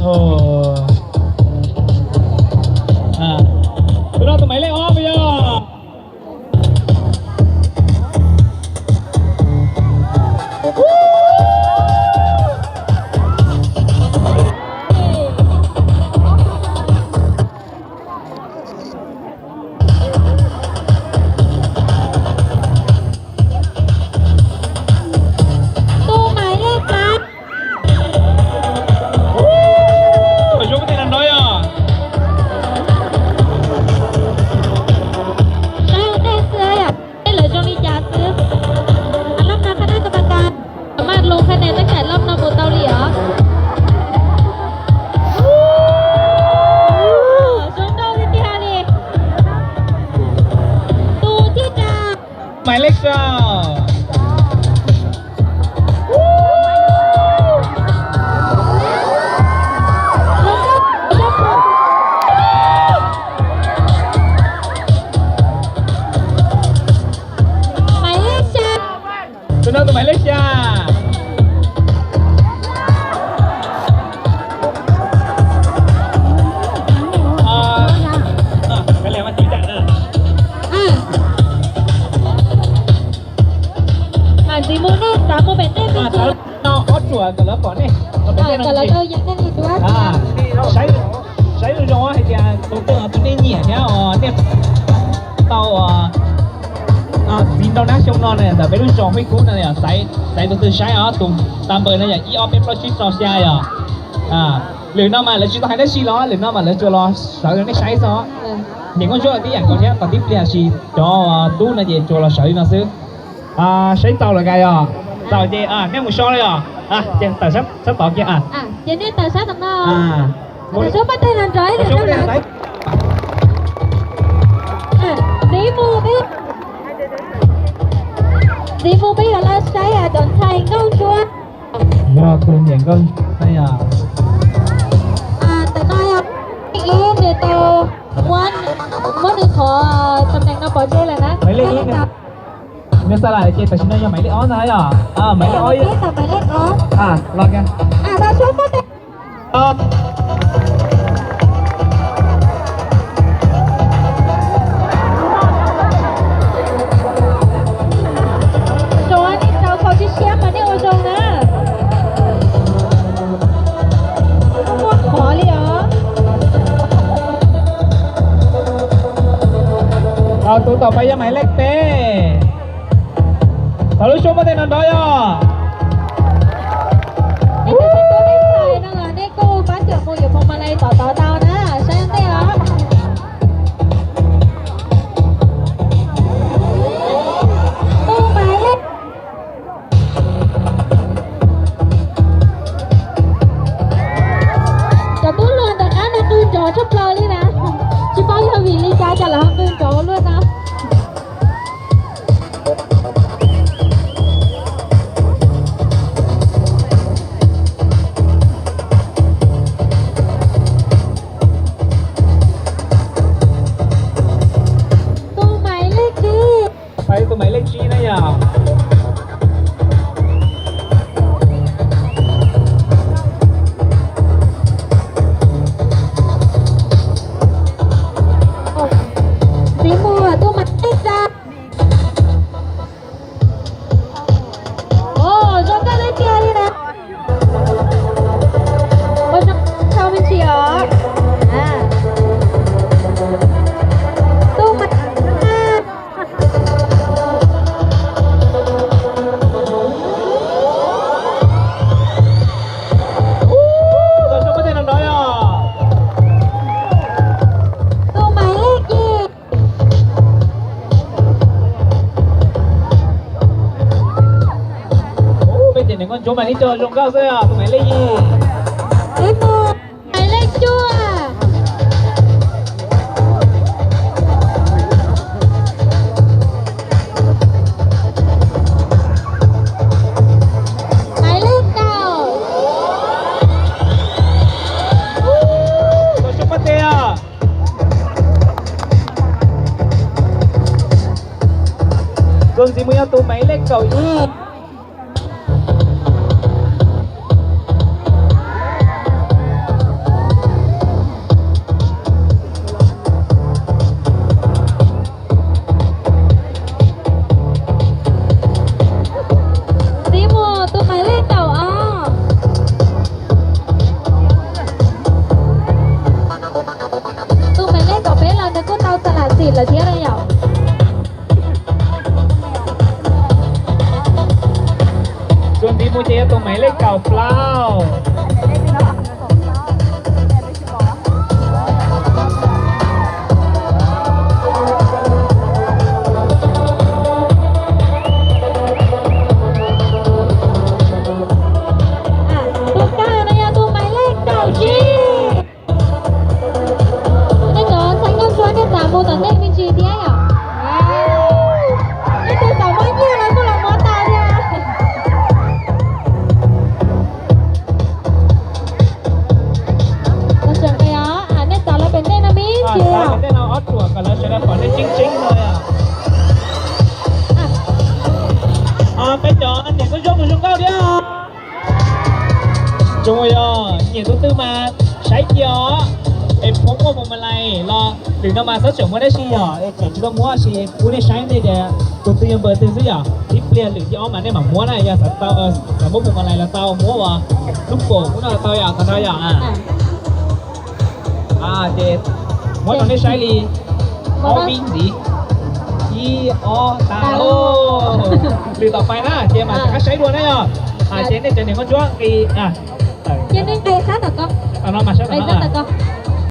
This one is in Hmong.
Tus no tus maiv lej ob puas yog? Tus maiv lej pab. Zoo tej no nrov yog. Saib ua ntej xwb yom, tej lawv zoo li cas xwb. Loj no qhab nab ka pa ka, maj lug qhab ne tab kaim loj no mus tau li os. Zoo nkauj tiag tiag li. Tus thib rau. Maiv lej rau. Maiv lej xya. Tus no tus maiv lej xya. Ntxiv mus nej xav mus pem tej me ntsis. No ob ruam kom lawv pom nej, kom lawv tau yees nej li duab. Saib zoo zoo hais tias tus twg tus nej nyiam thiab nej tau txiv ntau nab xyoo no ntawm peb lub zos Huib Kub no, xaiv tus twg saib os, tus tas npaws no yog ib ob peb plaub tsib rau xya yom. Lwm no mas lawv tsis tau hais dab tsi los, lwm no mas lawv tsuas los sawv rau nej saib xwb. Niam Nkauj Ntsuab tib yam nkaus thiab, tos tib pliag sis cov tub no ces tsuas los sawv li no xwb. Saib txaus lawm nkaus yog, txaus ces nej mus so li os. Ces tawm sab tod kiag. Ces nej tawm sab tom no. Tawm sab pab teg los nrog ib tug. Ntxiv mus peb, ntxiv mus peb yuav los saib cov ntxhais Nkauj Ntsuab. Yog tus niam Nkauj Ntsuab yog. Ntawm no yog ib nws tau muab, muab nws qhov tam neem no pov tseg lawm na. Maiv lej ib, nws xa lawm ces tam sim no yog maiv lej ob ntag yog. Maiv lej ob, maiv lej ob. Los Rau nej rau khau siab siab mas nej ua zoo na. Muaj qhov li os. Tus tom pab yog maiv lej peb. Thaum lub suab muaj tej no nrov yog. Nej tus txiv tub nej txhais no los nej kuj pab cawm mus yuav phoos mas lais tom tod tau na, saib ntej os. Tus maiv lej, cov tub hluas ntawm qab no qw nrov tshaj plaws li na. Tsis paub yog vim li cas cas lawv ho qw nrov luaj no. Tus maiv lej tsib. Pais tus maiv lej tsib na yog. Ntxiv mus tus maiv lej rau. Zoo nkauj tiag tiag li na. Ua zoo, sau me ntsis os. Tus maiv lej peb. Tus maiv lej yim. Peb cov niam Nkauj Ntsuab mas ib co zoo nkauj xwb, tus maiv lej yim. Maiv lej cuaj. Maiv lej kaum. Tus xyoo pab tes os. Tus ntxiv mus yog tus maiv lej kaum ib. Plaub. Tus kawg no yog tus mais lej kaum tsib. Nej cov ntxhais nkauj ntsuab nej xav mus tom ntej me ntsis thiab yom? Nej tus xav muab nyiaj los kuj los muab tau thiab. Nej xav los pem ntej no me ntsis. Ob ruam kom lawv sawv daws pom nej tseeb tseeb no. Peb cov niam nkauj ntsuab mus zoo nkauj thiab. Zoo yog nyiam tus twg mas saib cia os, es phob muaj mus ma lais los lwm no mas txhob tseem muab dab tsi yog es tseem tsis tau muab sis pub nej saib ntej tias tus twg yog npawg twg xwb yom. Ib pliag lwm thib ob mas nej mam muab na, yog xav tau, xav muab mus ma lais los tau, muab uas lub pom ub no tau yom, qhov no yom. Ces muab rau nej saib li ob vib ntxiv. Ib ob tas lauj. Lwm tom fais na ces mam rov qab saib dua na yom. Ces nej cov niam nkauj ntsuab nqis, ces nej nqis sab tom ko, no mas sab tom ko.